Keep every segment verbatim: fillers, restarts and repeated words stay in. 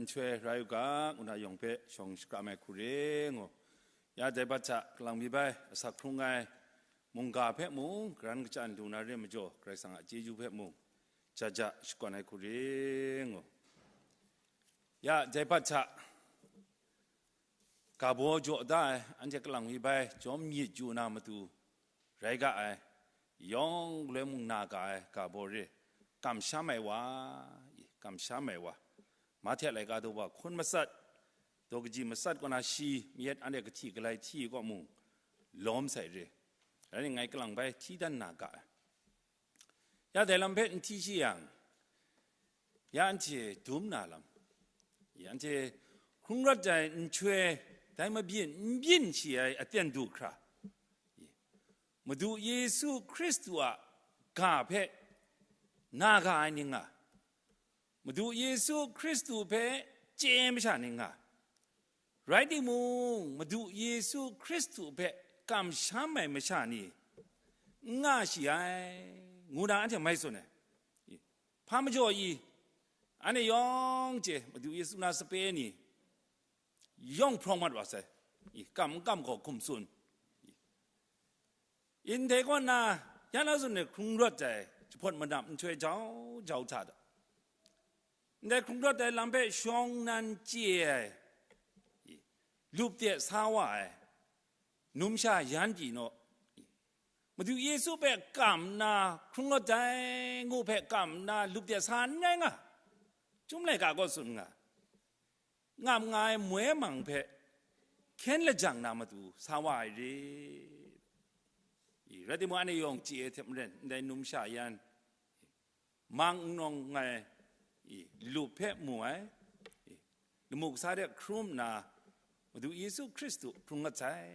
nhtoi rai u ga, ngu na yawng hpe shawng shakram ai hku re ngu. Ya dai bat hta kalang mi bai asak hkrung ai mungga hpe mung, karan kachyan lu na re majaw, Karai Kasang a chyeju hpe mung, jaja shakawn ai hku re ngu. Ya dai bat hta, ga baw jaw da ai, anhte kalang mi bai jawm myit yu na matu rai ga ai, yawng galoi mung na ga ai ga baw re, kamsham ai wa, i, kamsham ai wa, Mahte laika daw wa hkun matsat, daw kaji matsat kaw na shi, mayat anhte kahti galai hti kaw mung lawm sai re, rai ngai kalang bai hti dan na ga ai. Ya dai lam hpe n hti shi yang, ya anhte dum na lam, ya anhte hkrung rawt ai nhtoi, dai mabyin n byin shi ai aten du hkra, Madu Yesu Hkristu a ga hpe na ga ai ni nga, Madu Yesu Hkristu hpe chye masha ni nga, rai timung, Madu Yesu Hkristu hpe kamsham ai masha ni n nga shi ai, ngu na anhte mai tsun ai. Hpa majaw i, anhte yawng chye, Madu Yesu na sape ni yawng hprawng mat wa sai. I, kam n kam gaw hkum tsun. I, ndai kaw na, ya na tsun ai hkrung rawt ai jahpawt manam nhtoi jau jau hta da. Ndai hkrung rawt ai lam hpe shawng nan chye ai, i, lup de sa wa ai numsha yan pyi naw. I, Madu Yesu hpe kam nna hkrung rawt ai ngu hpe kam nna lup de sa n rai nga. Chyum laika gaw tsun nga. Ngam nga ai moi mang hpe hkyen lajang na matu sa wa ai re. I, rai timung, anhte yawng chye ai hte maren, ndai numsha yan, mang n nawng ai, i, lup hpe mu ai, i, lamu kasa de hkrum nna, Madu Yesu Hkristu hkrung mat sai,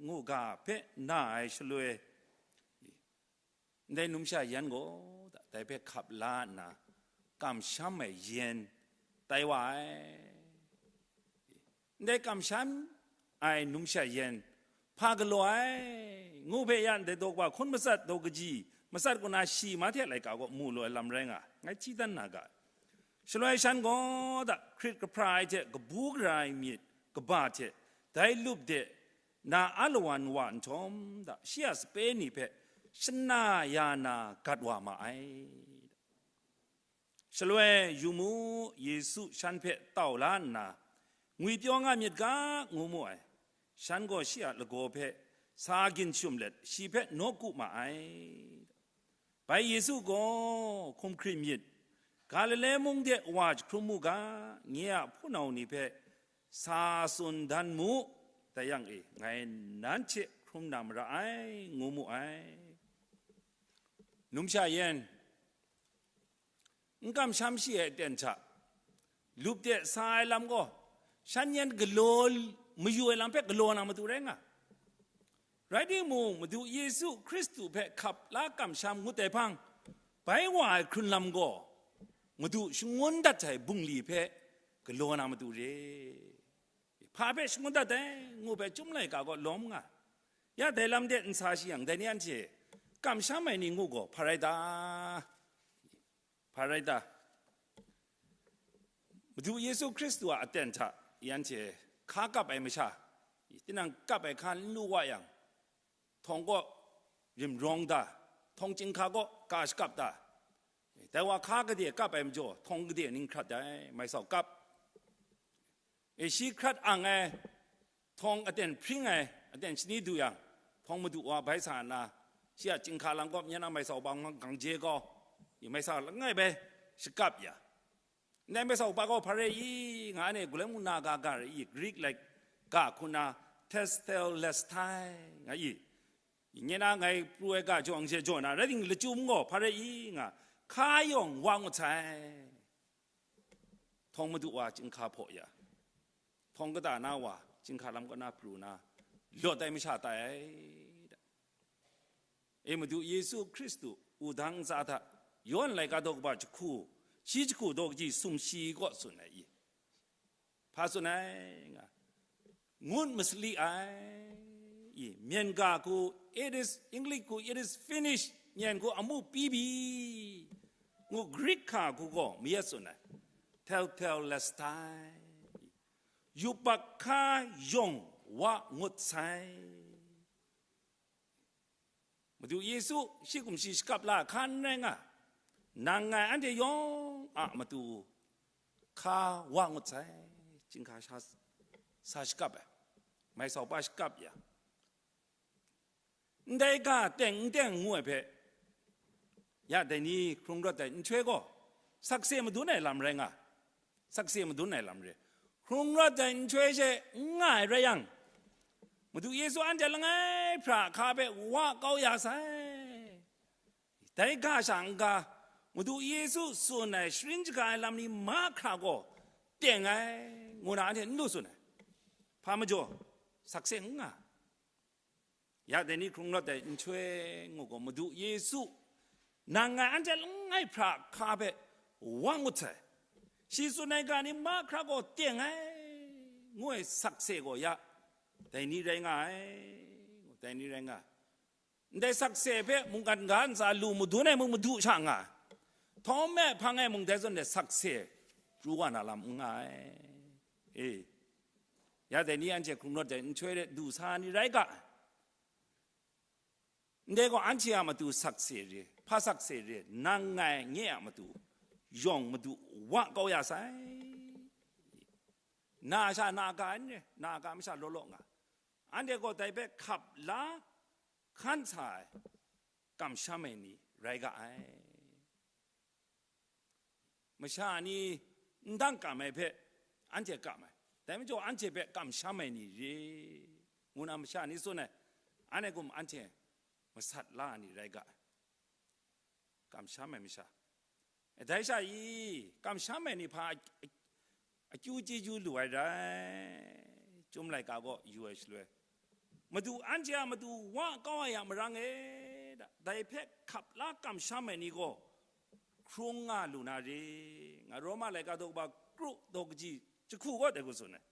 ngu ga hpe na ai shaloi, i, ndai numsha yan gaw, dai hpe hkap la nna, kamsham ai yen tai wa ai. Ndai kamsham ai numsha yen hpa galaw ai, ngu hpe ya ndai daw kaba hkun matsat daw kaji, matsat kaw na shi Mahte laika gaw mu lu ai lam rai nga, ngai hti dan na ga. Shaloi shan gaw da, hkrit kahpra ai hte kabu gara ai myit kaba hte dai lup de na alawan wa nhtawm da, shi a sape ni hpe shana ya na gat wa ma ai. Shaloi, yu mu, Yesu shan hpe tau la nna, ngwipyaw nga myit ga, ngu mu ai. Shan gaw shi a lagaw hpe sa ginshum let, shi hpe nawku ma ai. Bai Yesu gaw, hkum hkrit myit, Galile mung de wa jahkrum mu ga, nye a hpunau ni hpe sa tsun dan mu, dai yang e, ngai nanhte hkrum na mara ai, ngu mu ai. Numsha yen, n kamsham shi ai aten hta, lup de sa ai lam gaw, shan yen galaw, mayu ai lam hpe galaw na matu rai nga. Rai timung, Madu Yesu Hkristu hpe hkap la kamsham ngut ai hpang, bai wa ai hkrun lam gaw, Madu shangun dat ai bungli hpe galaw na matu re. Hpa hpe shangun dat ai, ngu hpe Chyum laika gaw lawm nga. Ya dai lam de n sa shi yang, dai ni anhte kamsham ai ni ngu gaw, hpa rai ta? Hpa rai ta? Madu Yesu Hkristu a aten hta, anhte hka kap ai masha, tinang kap ai hka n lu wa yang, htawng kaw rim rawng ta, htawng chyinghka kaw ka shakap ta, dai wa hka gade kap ai majaw, htawng gade ning hkrat ai, mai sau kap. E, shi hkrat ang ai, htawng aten hpring ai, aten shani du yang, htawng madu wa bai sa nna, shi a chyinghka lam kaw myen na mai sau bang gangje gaw, i mai sa langai bai shakap ya. Ndai mai sau pa gaw hpa rai i, nga ne, Galile mung na ga ga rai i, Greek laika hku na Tetelestai nga i, nye na ngai pru ai ga jawng she jaw na, rai ting lachyum gaw hpa rai i nga, hka yawng wa ngut sai. Htawng madu wa chyinghka hpaw ya, htawng kata na wa chyinghka lam kaw na pru na, lawt ai masha tai ai. E, Madu Yesu Hkristu wudang ntsa hta, Yawhan laika daw kaba jahku, shi jahku daw kaji sumshi kaw tsun ai i, hpa tsun ai nga, ngut masali ai i, myen ga hku, it is, English hku, it is finished, myen hku, amu pyi bi, ngu Greek hka hku gaw mayat tsun ai. Tetelestai, yubak hka yawng wa ngut sai. Madu Yesu shi kumshi shakap la hkan rai nga, nang ngai anhte yawng a matu hka wa ngut sai, chyinghka sha, sa shakap ai, mai sau pa shakap ya, ndai ga teng n teng ngu ai hpe, ya dai ni hkrung rawt ai nhtoi gaw, sakse madun ai lam rai nga, sakse madun ai lam re. Hkrung rawt ai nhtoi she n nga ai rai yang, Madu Yesu anhte langai hpra hka hpe wa kau ya sai. Dai ga sha n-ga, Madu Yesu tsun ai sharin shaga ai lam ni mahkra gaw teng ai, ngu na anhte n lu tsun ai. Hpa majaw, sakse n nga. Ya dai ni hkrung rawt ai nhtoi ngu gaw, Madu Yesu, nang ngai anhte langai hpra hka hpe wa ngut sai. Shi tsun ai ga ni mahkra gaw teng ai, ngu ai sakse gaw ya dai ni rai nga ai, dai ni rai nga ai. Ndai sakse hpe mungkan ga ntsa lu madun ai mung madu sha nga ai. Htawng e hpang e mung dai zawn de sakse pru wa na lam n nga ai. E, ya dai ni anhte hkrung rawt ai nhtoi de du sa ni rai ga ai. Ndai gaw anhte a matu sakse re, hpa sakse re, nang ngai nye a matu yawng madu wa kau ya sai. Na sha na ga n re, na ga masha law law nga. Anhte gaw dai hpe hkap la hkan sa ai, kamsham ai ni rai ga ai. Masha ni n dang kam ai hpe anhte kam ai, dai majaw anhte hpe kamsham ai ni re, ngu na masha ni tsun ai, anhte kum anhte masat la ai ni rai ga ai, kamsham ai masha. Dai sha i, kamsham ai ni hpa a, a, akyu chyeju lu ai rai, Chyum laika gaw yu ai shaloi, Madu anhte a matu wa kau ai a marang e, da, dai hpe hkap la kamsham ai ni gaw hkrung nga lu na re, nga Roma laika daw kaba kru daw kaji jahku gaw dai hku tsun ai.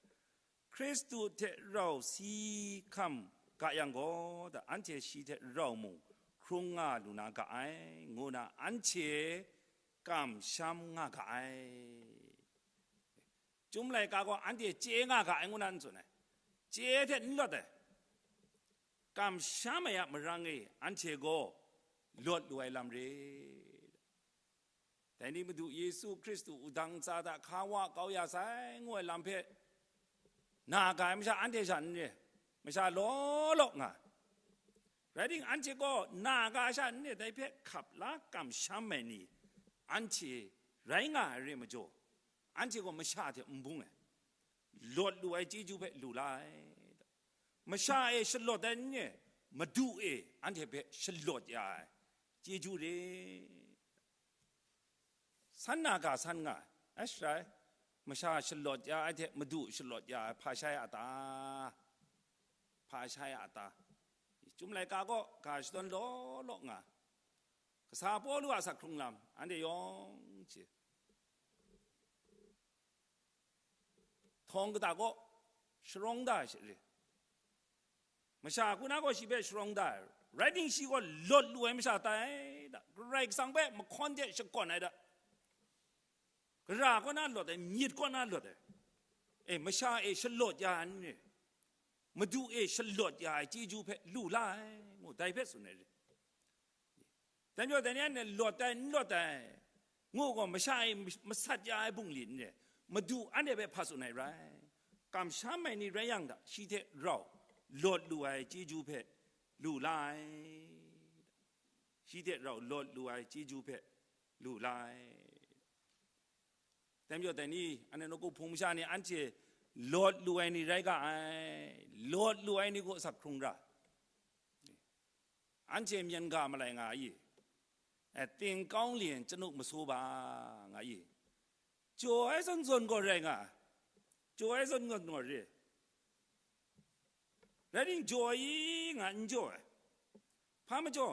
Hkristu hte rau si hkam ga yang gaw, da, anhte shi hte rau mung hkrung nga lu na ga ai, ngu na anhte kamsham nga ga ai. Chyum laika gaw anhte chye nga ga ai, ngu na n tsun ai. Chye hte n lawt ai. Kamsham ai a marang e anhte gaw lawt lu ai lam re. Dai ni Madu Yesu Hkristu wudang ntsa hta hka wa kau ya sai, ngu ai lam hpe na ga ai masha anhte sha n re, masha law law nga. Rai timung, anhte gaw na ga sha n re, dai hpe hkap la kamsham ai ni anhte rai nga ai re majaw, anhte gaw masha hte n bung ai, lawt lu ai chyeju hpe lu la ai. Masha e shalawt ai n re, Madu e anhte hpe shalawt ya ai chyeju re. San na ga san nga ai, ash rai, masha shalawt ya ai hte Madu shalawt ya ai hpa shai a ta? Hpa shai a ta? Chyum laika gaw ga shadawn law law nga, kasa Pawlu a asak hkrung lam anhte yawng hte htawng kata kaw sharawng da ai hte re. Masha hku na gaw shi hpe sharawng da ai, rai timung, shi gaw lawt lu ai masha tai da, Karai Kasang hpe mahkawn hte shakawn ai da, gara kaw na lawt ai, myit kaw na lawt ai. E, masha e shalawt ya ai n re, Madu e shalawt ya ai chyeju hpe lu la ai, ngu dai hpe tsun ai re. Dai majaw, dai ni anhte lawt ai, n lawt ai, ngu gaw, masha e masat ya ai bungli n re, Madu anhte hpe hpa tsun ai rai. Kamsham ai ni rai yang, da, shi hte rau lawt lu ai chyeju hpe lu la ai. Shi hte rau lawt lu ai chyeju hpe lu la ai. Dai majaw, dai ni, anhte nawku hpung masha ni, anhte lawt lu ai ni rai ga ai, lawt lu ai ni gaw asak hkrung ra. Anhte myen ga malai nga i? E, 顶高林 chyanuk masu ba nga i? Jaw ai zawn zawn gaw rai nga ai. Jaw ai zawn zawn gaw re. Rai timung, jaw i nga n jaw ai. Hpa majaw,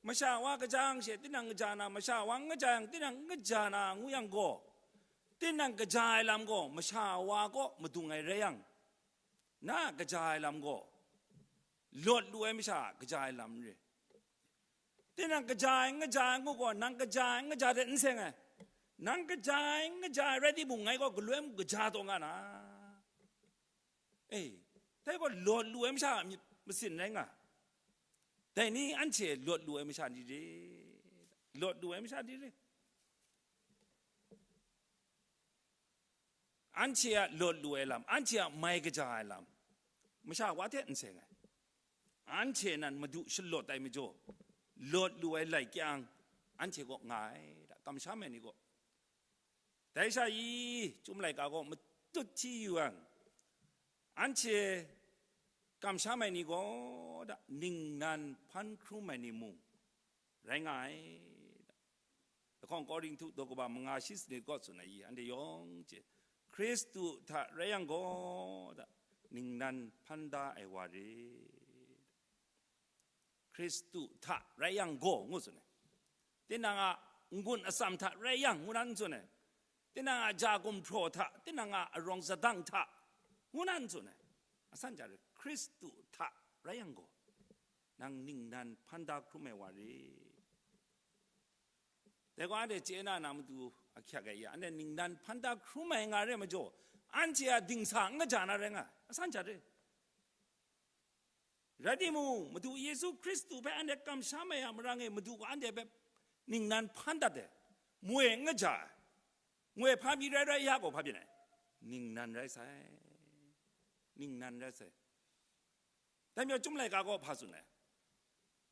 masha wa kaja yang she tinang kaja na, masha wa n kaja yang tinang n kaja na ngu yang gaw, tinang kaja ai lam gaw masha wa kaw madung ai rai yang, na kaja ai lam gaw lawt lu ai masha a kaja ai lam n re. Tinang kaja ai n kaja ai ngu gaw, nang kaja ai n kaja hte n seng ai. Nang kaja ai, n kaja ai rai timung, ngai gaw galoi mung kaja taw nga na. E, dai gaw lawt lu ai masha a myit masin rai nga. Dai ni anhte lawt lu ai masha ni re, lawt lu ai masha ni re. Anhte a lawt lu ai lam, anhte a mai kaja ai lam, masha wa hte n seng ai. Anhte nan Madu shalawt ai majaw, lawt lu ai lai kyang, anhte kaw nga ai, da, kamsham ai ni kaw. Dai sha i, Chyum laika gaw matut hti yu yang, anhte kamsham ai ni gaw, da, ningnan hpan hkrum ai ni mung rai nga ai, da. Lahkawng Korinhtu daw kaba manga shi sanit kaw tsun ai i, anhte yawng hte Hkristu hta rai yang gaw, da, ningnan hpan da ai wa re. Hkristu hta rai yang gaw, ngu tsun ai. Tinang a n-gun atsam hta rai yang, ngu nan n tsun ai. Tinang a ja gumhpraw hta, tinang a arawng sadang hta, ngu nan n tsun ai. Asan ja re, Hkristu hta rai yang gaw, nang ningnan hpan da hkrum ai wa re. Dai gaw, anhte chye na na matu ahkyak ai ya, anhte ningnan hpan da hkrum ai nga re majaw, anhte a dingsa n kaja na rai nga, asan ja re. Rai timung, Madu Yesu Hkristu hpe anhte kamsham ai a marang e, Madu gaw anhte hpe ningnan hpan dat ai, moi n kaja ai, moi hpa pyi rai rai ya gaw hpa byin ai, ningnan rai sai, ningnan rai sai. Dai majaw, Chyum laika gaw hpa tsun ai?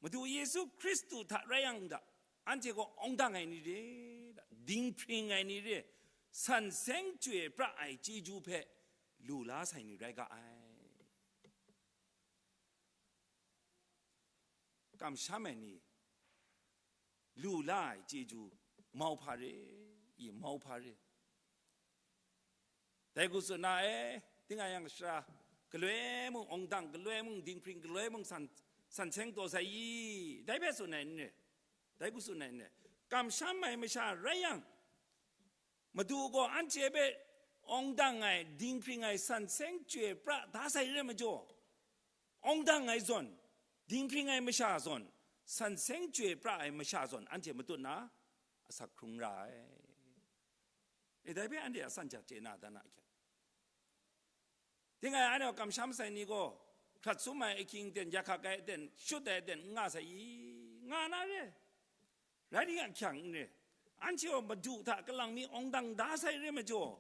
Madu Yesu Hkristu hta rai yang da, anhte gaw awng dang ai ni re, da, dinghpring ai ni re, san seng chyoi pra ai chyeju hpe lu la sai ni rai ga ai. Kamsham ai ni, lu la ai chyeju, mauhpa re, i mauhpa re. Dai hku tsun na e, ting a yang shara, galoi mung awng dang, galoi mung dinghpring, galoi mung san, san seng taw sai i, dai hpe tsun ai n re? Dai hku tsun ai n re? Kamsham ai masha rai yang, Madu gaw anhte hpe awng dang ai, dinghpring ai, san seng chyoi pra da sai re majaw, awng dang ai zawn, dinghpring ai masha zawn, san seng chyoi pra ai masha zawn, anhte matut na asak hkrung ra ai. E, dai hpe anhte a san ja chye na dan a hkyen. Ting ai, anhte a kamsham sai ni gaw, hkrat sum ai ahkying ten, yahkak ai ten, shut ai ten, n nga sai i, nga na re. Rai nna ahkyang n re. Anhte gaw Madu hta kalang mi awng dang da sai re majaw,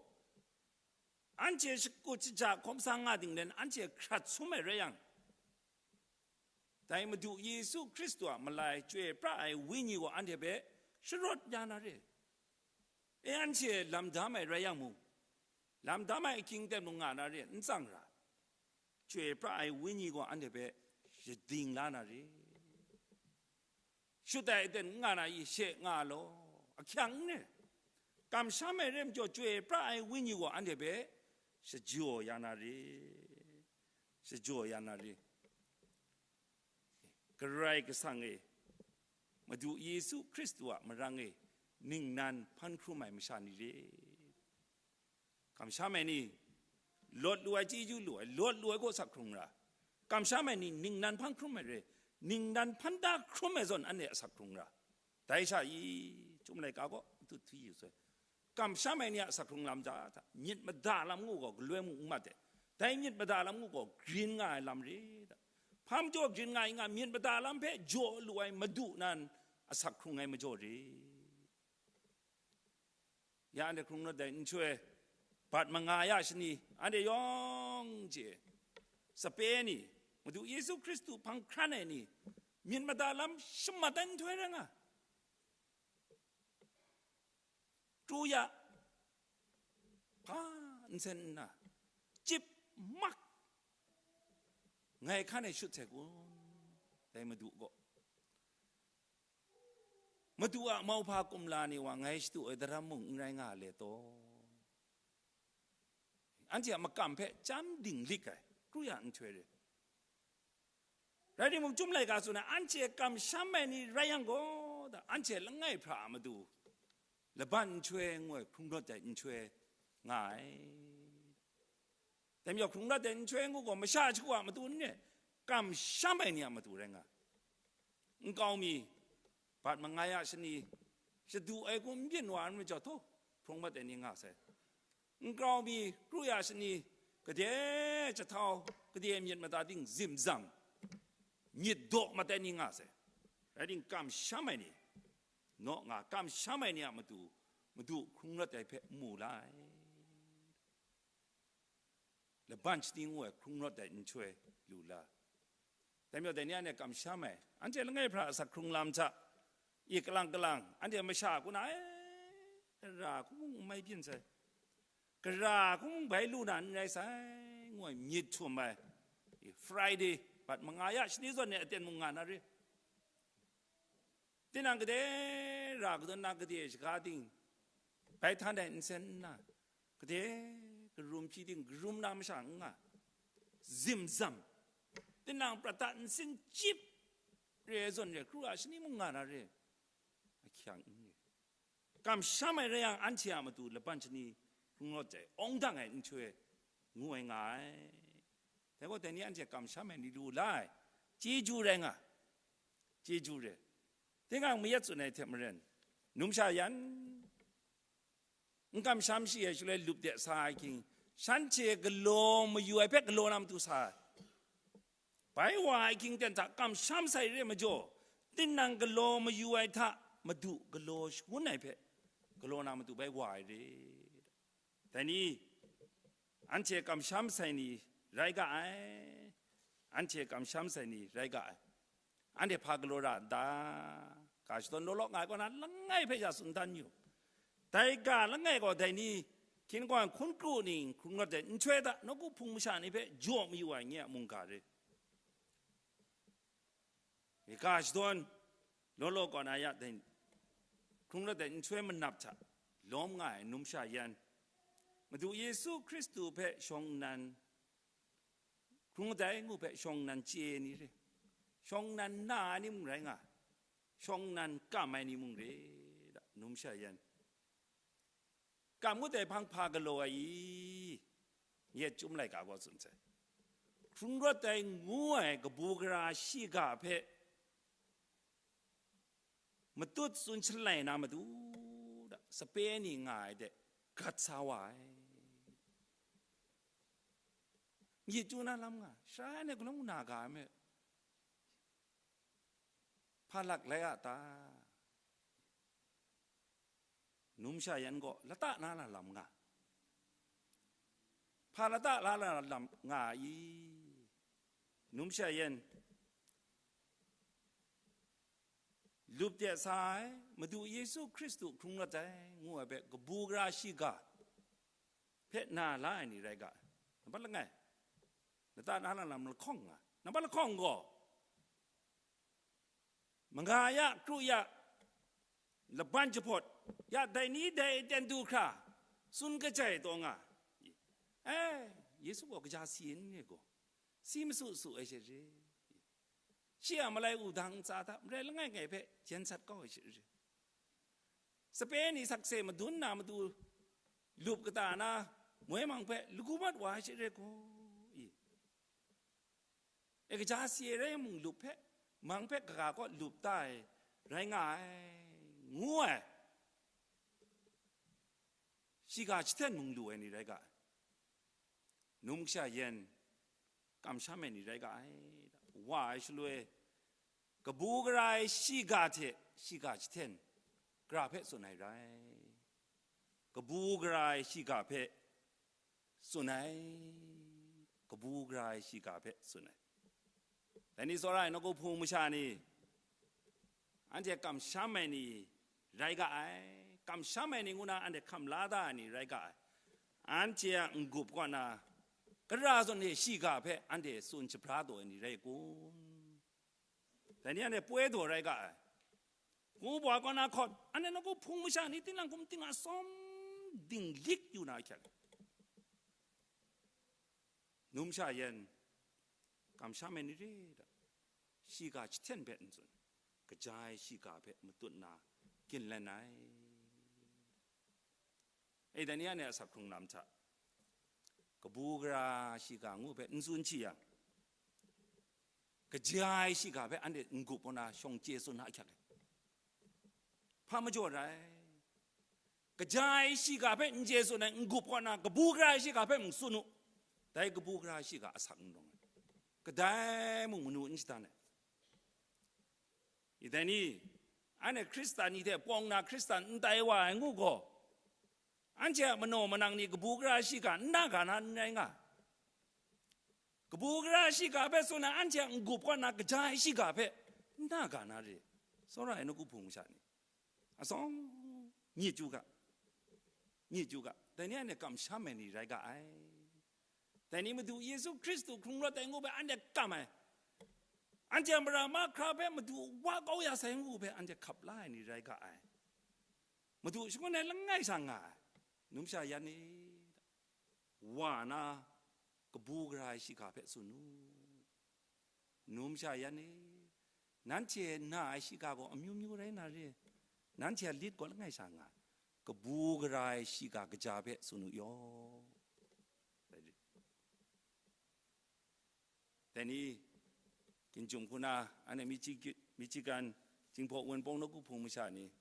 anhte shakut shaja hkawm sa nga ding len anhte hkrat sum ai rai yang, dai Madu Yesu Hkristu a malai chyoi pra ai Wenyi gaw anhte hpe sharawt ya na re. E, anhte lam dam ai rai yang mung, lam dam ai ahkying ten mung nga na re, n tsang ra. Chyoi pra ai Wenyi gaw anhte hpe shading la na re. Shut ai ten n nga na i, she nga law, ahkyang n re. Kamsham ai re majaw, chyoi pra ai Wenyi gaw anhte hpe shajaw ya na re, shajaw ya na re. Karai Kasang e, Madu Yesu Hkristu a marang e, ningnan hpan hkrum ai masha ni re. Kamsham ai ni, lawt lu ai chyeju lu ai, lawt lu ai gaw asak hkrung ra. Kamsham ai ni, ningnan hpan hkrum ai re, ningnan hpan da hkrum ai zawn anhte asak hkrung ra. Dai sha i, Chyum laika gaw matut hti yu sai. Kamsham ai ni a asak hkrung lam ja hta, myit mada lam ngu gaw galoi mung n mat ai. Dai myit mada lam ngu gaw grin nga ai lam re hta. Hpa majaw grin nga i nga, myit mada lam hpe jaw lu ai Madu nan asak hkrung ai majaw re. Ya anhte hkrung rawt ai nhtoi, bat manga ya shani, anhte yawng hte sape ni, Madu Yesu Hkristu hpang hkran ai ni, myit mada lam shamat ai nhtoi rai nga. Kru ya, hpa nsen nna, chyip mak, ngai hkan e shut sai kun, dai Madu gaw. Madu a mauhpa kumla ni wa ngai shadu ai daram mung n rai nga le taw? Anhte a makam hpe chyam dinglik ai, kru ya nhtoi re. Rai timung, Chyum laika tsun ai, anhte kamsham ai ni rai yang gaw, da, anhte langai hpra a matu laban nhtoi ngu ai hkrung rawt ai nhtoi nga ai. Dai majaw, hkrung rawt ai nhtoi ngu gaw, masha shagu a matu n re, kamsham ai ni a matu rai nga. Nkau mi, bat manga ya shani, shadu ai hku n byin wa ai majaw, htaw, hprawng mat ai ni nga sai. Ngrau mi, kru ya shani, gade jahtau, gade myit mada ting zimzam, myit daw mat ai ni nga sai. Rai ting, kamsham ai ni, naw nga, kamsham ai ni a matu, Madu hkrung rawt ai hpe mu la ai. Laban shani ngu ai hkrung rawt ai nhtoi lu la. Dai majaw, dai ni anhte kamsham ai, anhte langai hpra asak hkrung lam hta, i kalang kalang, anhte masha kuna, e, gara hku mung n mai byin sai, gara hku mung bai lu na n rai sai, ngu ai myit htum ai, i Friday, bat manga ya shani zawn e aten mung nga na re. Tinang gade ra kadawn na gade shaga ting, bai htan ai nsen nna, gade karum hpyi ting, karum na masha n nga, zimzam, tinang prat da nsin chyip re ai zawn re, kru a shani mung nga na re, ahkyang n re. Kamsham ai rai yang, anhte a matu laban shani hkrung rawt ai, awng dang ai nhtoi ngu ai nga ai. Dai gaw, dai ni anhte kamsham ai ni lu la ai, chyeju rai nga, chyeju re. Tingang mayat tsun ai hte maren, numsha yan n kamsham shi ai shaloi lup de sa ai hking, shanhte galaw mayu ai hpe galaw na matu sa ai. Bai wa ai hking ten hta kamsham sai re majaw, tinang galaw mayu ai hta Madu galaw shangun ai hpe galaw na matu bai wa ai re. Dai ni, anhte kamsham sai ni rai ga ai, anhte kamsham sai ni rai ga ai. Anhte hpa galaw ra n ta? Ga shadawn law law nga ai kaw na langai hpe ya tsun dan yu. Dai ga langai gaw dai ni, hkin gawn hkun kru ning hkrung rawt ai nhtoi hta nawku hpung masha ni hpe jaw mayu ai nye a mungga re. Ga shadawn law law kaw na ya dai, hkrung rawt ai nhtoi manap hta lawm nga ai numsha yan, Madu Yesu Hkristu hpe shawng nnan, hkrung rawt ai ngu hpe shawng nnan chye ai ni re, shawng nnan na ai ni mung rai nga, shawng nnan kam ai ni mung re, da, numsha yan. Kam ngut ai hpang hpa galaw ai i? Nye chyum laika gaw tsun sai. Hkrung rawt ai ngu ai kabu gara shiga hpe matut tsun shalai na matu, da, sape ni nga ai de gat sa wa ai. Nye chyu na lam nga, sara ai ni galawng na ga ai me, hpa lak lai a ta? Numsha yan gaw lata na la lam nga, hpa lata la la lam nga i? Numsha yan, lup de sa ai, Madu Yesu Hkristu hkrung rawt ai ngu ai hpe kabu gara shiga hpe na la ai ni rai ga ai. Nambat langai, lata na la lam lahkawng nga, nambat lahkawng gaw, manga ya, kru ya, laban jahpawt ya, dai ni dai aten du hkra tsun kajai taw nga. E, Yesu gaw kaja si n re gaw, si masu su ai she re. Shi a malai wudang ntsa hta marai langai ngai hpe jen sat kau ai she re. Sape ni sakse madun na matu lup kata na moi mang hpe lagu mat wa ai she re gaw, i? E, kaja si ai rai mung lup hpe, mang hpe kaga kaw lup ta ai rai nga ai, ngu ai, shiga jahten mung lu ai ni rai ga ai. Num kasha yen kamsham ai ni rai ga ai, wa ai shaloi, kabu gara ai shiga hte shiga jahten gara hpe tsun ai rai, kabu gara ai shiga hpe tsun ai, kabu gara ai shiga hpe tsun ai. Dai ni tsawra ai nawku hpung masha ni, anhte kamsham ai ni rai ga ai, kamsham ai ni ngu na anhte hkam la da ai ni rai ga ai. Anhte a n-gup kaw na, kara zawn e shiga hpe anhte tsun shabra taw ai ni rai kun? Dai ni anhte poi daw rai ga ai. Hku wa kaw na hkawt, anhte nawku hpung masha ni tinang hkum ting a sawm dinglik yu na ahkyak. Num sha yen, kamsham ai ni re da, shiga jahten hpe n tsun, kaja ai shiga hpe matut na ginlen ai. E, dai ni anhte a asak hkrung lam hta, kabu gara shiga ngu hpe n tsun hti yang, kaja ai shiga hpe anhte n-gup kaw na shawng chye tsun na ahkyak e. Hpa majaw rai? Kaja ai shiga hpe n chye tsun ai, n-gup kaw na, kabu gara ai shiga hpe mung tsun u. Dai kabu gara ai shiga asak n rawng ai. Kadai mung manu n shadan ai. I dai ni, anhte Hkristan ni hte pawng na Hkristan n tai wa ai ngu gaw, anhte a manaw manang ni kabu gara ai shiga n na ga na n rai nga. Kabu gara ai shiga hpe tsun ai, anhte a n-gup kaw na kaja ai shiga hpe n na ga na re. Tsawra ai nawku hpung masha ni, atsawm, myit yu ga, myit yu ga, dai ni anhte kamsham ai ni rai ga ai. Dai ni Madu Yesu Hkristu hkrung rawt ai ngu hpe anhte kam ai. Anhte a mara mahkra hpe Madu wa kau ya sai ngu hpe anhte hkap la ai ni rai ga ai. Madu shangun ai langai sha nga ai. Numsha yan e, wa na kabu gara ai shiga hpe tsun u. Numsha yan e, nanhte na ai shiga gaw amyu myu rai na re, nanhte a lit gaw langai sha nga ai, kabu gara ai shiga kaja hpe tsun u yaw. Dai ni, Ginjum hku na, anhte Michigan, Michigan, Jinghpaw Wunpawng nawku hpung masha ni,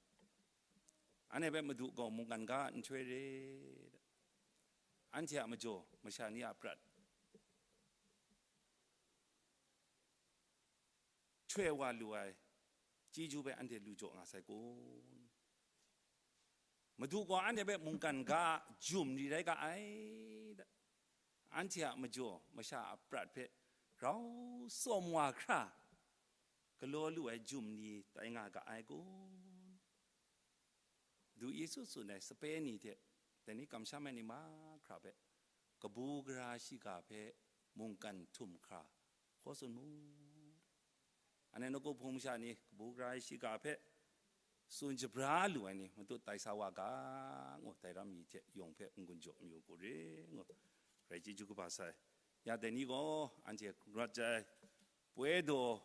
anhte hpe Madu gaw mungkan ga nhtoi re, anhte a majaw masha ni a prat htoi wa lu ai chyeju hpe anhte lu jaw nga sai kun? Madu gaw anhte hpe mungkan ga jum ni rai ga ai. Anhte a majaw masha a prat hpe grau tsawm wa hkra galaw lu ai jum ni tai nga ga ai kun? Madu Yesu tsun ai sape ni hte dai ni kamsham ai ni mahkra hpe kabu gara shiga hpe mungkan htum hkra hkaw tsun mu. Anhte nawku hpung masha ni kabu gara ai shiga hpe tsun jabra lu ai ni matut tai sa wa ga, ngu tai ram mi hte yawng hpe n-gun jaw mayu ku re, ngu rai chyeju kaba sai. Ya dai ni gaw anhte hkrung rawt jai, poi daw